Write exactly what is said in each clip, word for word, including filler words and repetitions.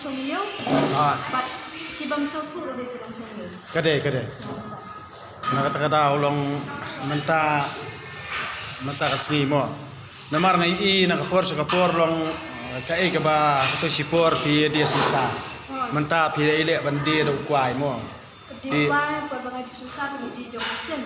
Shong ïew. Ah. Bad ki bym sngewthuh ruh dei ki bym shong ïew. Ka dei, ka dei. Na kata ka daw long mynta, mynta ka sngi mo. Namar nga ïohi na ka por sha ka por long, eh, kaei kaba kato shipor phi die sngewsar. Oh. Mynta phi ïaleh ban die da u kwai mo. Ka die kwai, por ba nga die sngewsar ka die jong ka seng.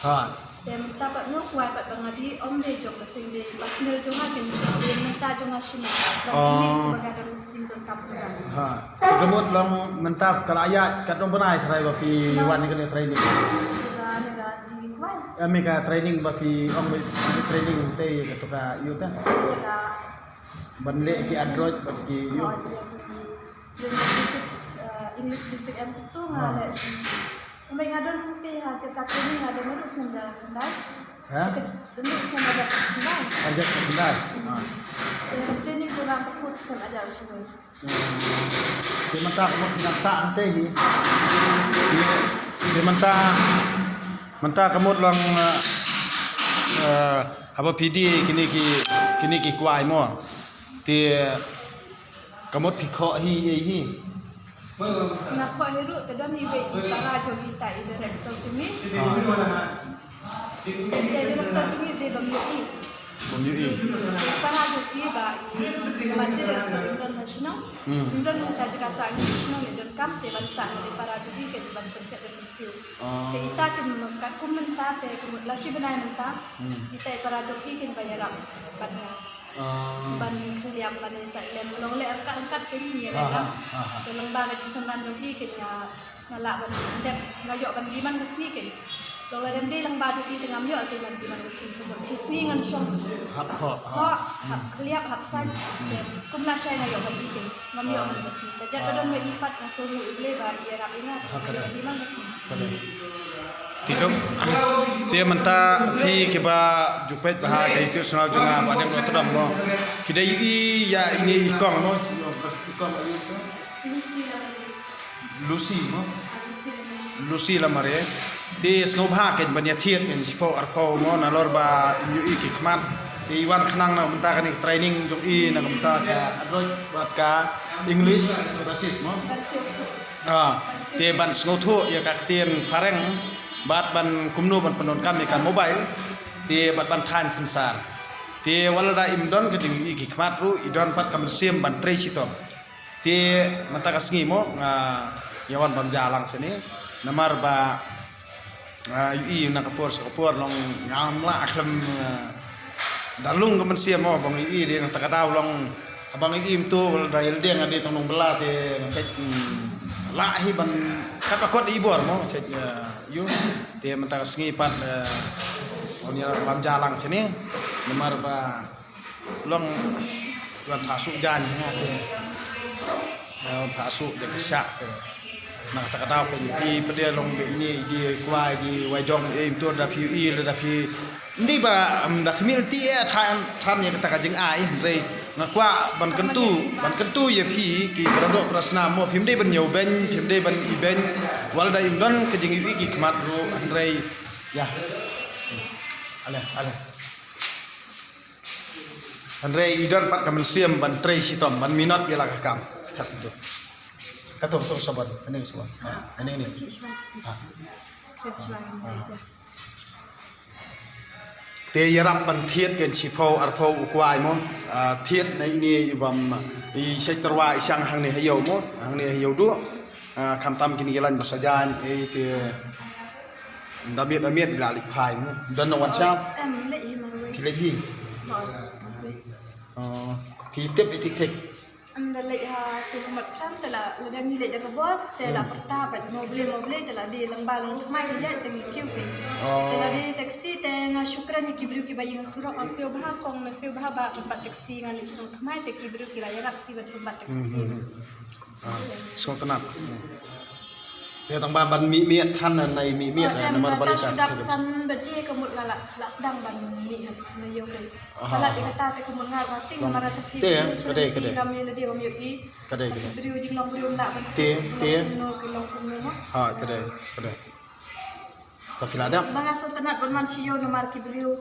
Ha. Te mynta pat no kwai pat ba nga die ym dei jong ka seng, dei partner jong nga, kin dei mynta jong nga shim. Ba Oh. Kine ba ka don jingdonkam jong nga. Ha. Te ka mut long mynta ka la ïaid katno bnai trai ba phi wan ïa kane training? Ka ne ka die kwai. Em, ka training ba phi ong ba phi training te ka to ka ïoh ta. Ka Ban leh ki Android bad ki ïoh. Oh, ïa ki. Ïa ki basic, eh, English basic em tu nga leh. Kumba nga don te ha jaka training nga don ruh snem hajar khyndai. Ha? Don ruh snem hajar khyndai. Hajar khyndai. Ha. Te training tu nga pat snem hajar khyndai. Hmm. Te mynta ka mut ngan sa ante hi. Te mynta, mynta ka mut long, eh, eh, haba phi die kine ki, kine ki kwai mo. Te ka mut phi khoh hi ei hi. Nga khoh hi ruh, te don iwei i para jong ita i director jong ngi. Ah. Te i director jong ngi dei bym ïohi. Bym ïohi. Te i para jong i ba i, ba te director i don ha shnong. Hmm. I don ha ka jaka sah ngi shnong i donkam te ban sah ngi i para jong i, ka i ban pyrshah don i. Ah. Te ita kin mut katkum mynta te ka mut la shi bnai mynta. Hmm. Ita i para jong i kin ba ïarap bad nga. Ah. Ban khylliap ban ïasah lem long leh ryngkat ryngkat kin ïa leh. Ah, ah, ah. Te long ba ka jingsynran jong i kin ïa nga lah ban dep nga ïoh ban die man ka sngi kin. Long leh dem dei lang ba jong i te ngam ïoh te ban die man ka sngi. Ka mut shi sngi ngan shong. Hap khoh, khoh, hap khylliap, hap sait. Te kum lashai nga ïoh ban die kin. Ngam ïoh man ka sngi. Te jait ba don ba i pat nga sngew i Blei ba i ïarap ïa nga. Nga ïoh ban die man ka sngi. Te ka, te mynta phi kiba ju peit bha ka YouTube channel jong nga ba dang noh tdong mo. Ki dei ïa ine i kong mo. I kong Lucy mo. Lucy Lamare. Te sngewbha kein ban ïathied kein shiphew arphew mo nalor ba im ïohi ki khmat. Te i wan khnang na mynta kane ka training jong i na ka mynta ka Android bad ka English basis mo. Ah, te ban sngewthuh ïa ka ktien phareng bad ban kumno ban pyndonkam ïa ka mobile. Te bad ban thaiñ synsar. Te wat la da im don ka jingïohi ki khmat ruh i don pat ka mynsiem ban trei shitom. Te mynta ka sngi mo nga ïa wan bam ja lang shane namar ba nga ïohi na ka por sha ka por long ngam lah khlem, eh, da lung ka mynsiem mo ba nga ïohi de na kata ka daw long ba nga ïohi mynta da ïa lade nga dei tang nongbylla te nga check, mm, lah hi ban kat ba kot i bor mo check, eh, ïoh te mynta ka sngi pat, eh, wan ïa bam ja lang shane namar ba long wan pha suk jan nga te. Wan pha suk de ka shak te. Na kata ka daw phi phi pde long be ine i die kwai die wai dong e im tur da phi i le da phi. Ndi ba am da khmil ti e than than ïa kata ka jingai hynrei nga kwah ban kyntu ban kyntu ïa phi ki para doh para snam mo phim dei ban ñiew beiñ phim dei ban i beiñ. Wat la da im don ka jingïohi ki khmat ruh hynrei ïa. Ale ale. Hynrei i don pat ka mynsiem ban trei shitom ban minot ïa la ka kam. Kat tu. Kat tu tu sabon. Ani sabon. Ha, ani ni. Ha. Te ïarap ban thied kein shiphew arphew u kwai mo. Ah, thied na ine i bam i shait tyrwa i shang hangne ha ïew mo. Hangne ha ïew duh. Ah, khamtam kine ki lain ba sa jan ei te. Nda miet ba miet la leit phai mo. Don no wan sham. Em, leit hi marwei. Phi leit hi. Ba, marwei. Oh, phi tip i tik tik. Em, da leit ha tu mat pham te la lada ngi leit da ka bos te la pyrta pat mo ble mo ble te la dei lang ba long thymmai te ïa te ngi kiew phi. Oh. Te la dei taxi te nga shukran ïa ki briew kiba ïeng surok nga siew bha kong nga siew bha ba pynbat taxi nga leit surok thymmai te ki briew ki la ïarap ki ban pynbat taxi. Hmm, hmm, hmm. Ah, sngewtynnat. Te tang ba ban mih miet than na i mih miet namar ba ta shu dap san baje ka mut la la sdang ban mih na ïew kai. Aha. Ka la dei kata te ka mut nga ba ting namar ta phi. Te ka dei ka dei. Ngam ïa lade ngam ïohi. Ka dei ka dei. Briew jinglong briew la ban. Te te. No ka long kumno mo. Ha ka dei ka dei. Ta phi la dap. Ba nga sngewtynnat ban man sha ïew namar ki briew.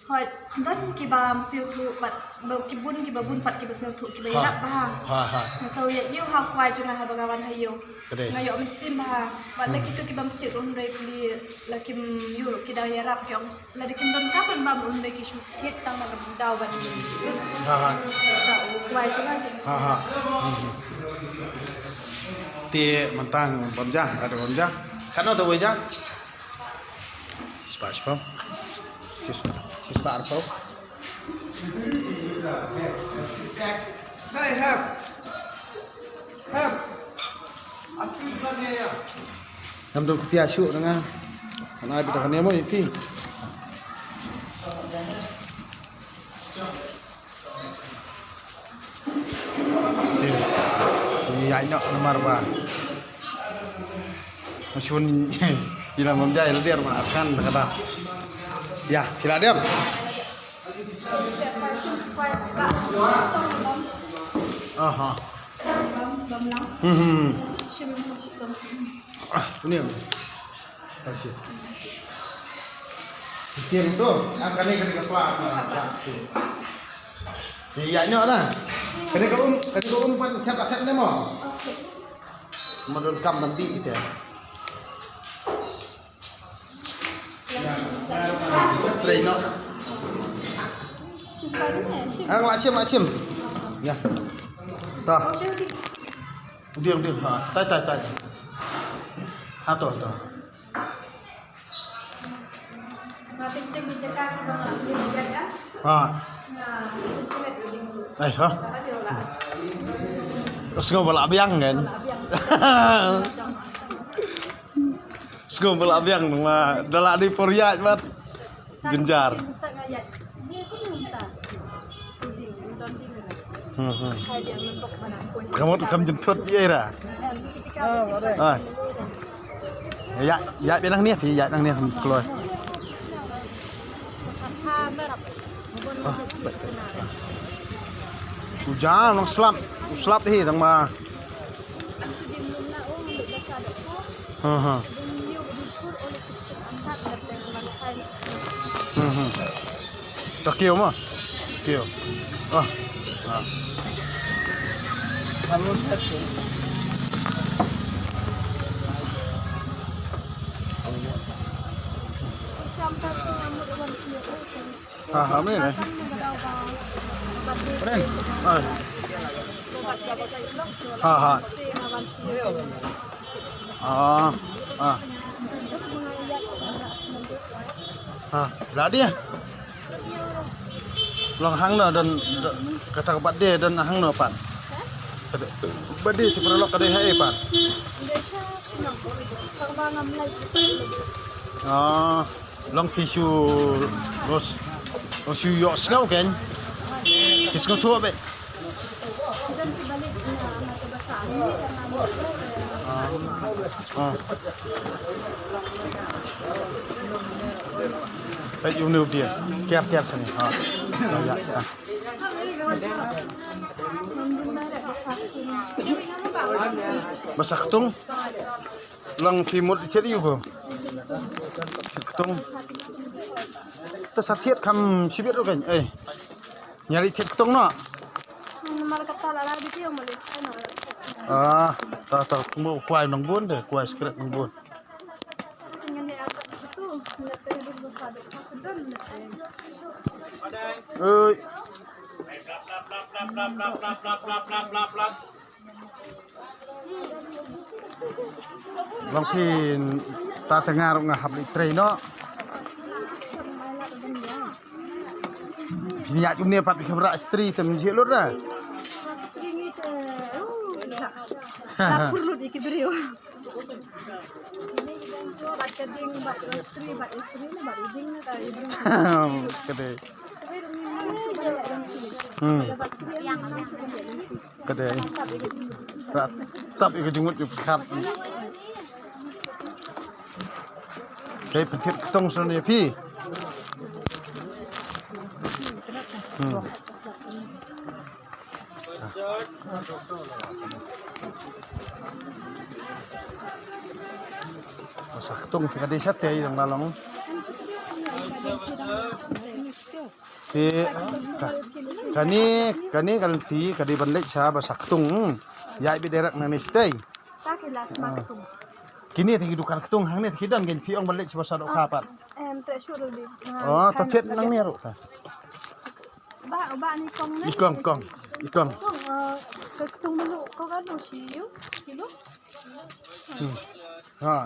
Hooid, don ki bym sngewthuh, bad ba ki bun, ki babun pat ki ba sngewthuh, ki ba ïarap bha. Ha, ha. Nga sngew ïa ïoh ha kwai jong nga haba nga wan ha ïew. Ka dei. Nga ïoh mynsiem bha. Bad la kito ki bym tip ruh hynrei pli la kim ïoh ruh ki dang ïarap ki ong. Lada kim donkam ban bam ruh hynrei ki shu thied tang ban daw ban. Ha, ha. Ka kwai jong nga ki. Ha, ha. Hmm. Te mynta bam ja, lada bam ja. Katno te wei ja? Spah shiphew. Shi, shi spah arphew. Ngam don kutia shuh na nga. Kan ai bita kane mo ïa phi. Te ïa ïa namar ba mashun ila mam jai la der ma kan da kada. Ya, phi la der. Aha. Hmm, hmm. Ah, ini. Kasih. Tiang tu, ah, kane kane ka plas na plas tu. Ni ïa nyok dah. Kane ka um, kane ka um pan khap khap ne mo. Ma donkam tang di kita. Try no. Ang la sim, la sim. Ya. Ta. Diam, diam. Ha, tai, tai, tai. Ha, to, to. Ha. Ai, ha. Sngew ba la biang kan. Sngew ba la biang ma da la dei por ïaid bad. Jynjar. Hmm, hmm. Ka mut kam jynthut ïa ra. Ah. Ïa, ïa, ïa nang ni, ïa nang ni kam kloi. U ja nong slap, u slap hi tang ma. Ha, ha. Hmm, hmm. Ta kiew ma. Kiew. Ah. Ah. Ha, ha, mene. Mene. Ah. Ha, ha. Ah, ah. Ha, la dia. Long hangno don, don, kata ka birthday don hangno pat. Kata birthday tu paralok kata hai pat. Ah. Long phi shu los, long shu ïoh sngew kein. Phi sngewthuh bha. Ah. Ah. Peit ïa une u dieng. Kiar kiar sani. Ha. Ïa, ïa, sani. Ba sa ktung. Long phi mut thied ïa u ko. Thied ktung. Ta sa thied kham shibit ruh kein. Eh. Ñiari thied ktung noh. Ah, ta ta mo kwai nongbun de, kwai skret nongbun. Oi. Long phi ta tnga ruh nga hap leit trei noh. Phi ïa jum ne pat phi khamra stri te mynjhi lut da. Ka dei. Hmm. Ka dei. Ra tap ïa ka jingmut ïa ka khat. Dei pynthied ktung shen ïa phi. Hmm. Sa ktung te ka dei shatei dang la long. Te ka- kane kane ka lynti ka dei ban leit sha ba sha ktung. Ïaid beit direct nangne shatei. Ta ki last ma ktung. Kine te ki dukan ktung hangne te ki don, kein phi ong ban leit sha ba sha dohkha pat. Em, te shu ruh di. Oh, ta thied nangne ruh ta. Ba ba ni kong ni. I kong, kong. I kong. Kong, eh, ka ktung malu ko ka do shi yu. Kilo. Hmm. Ha.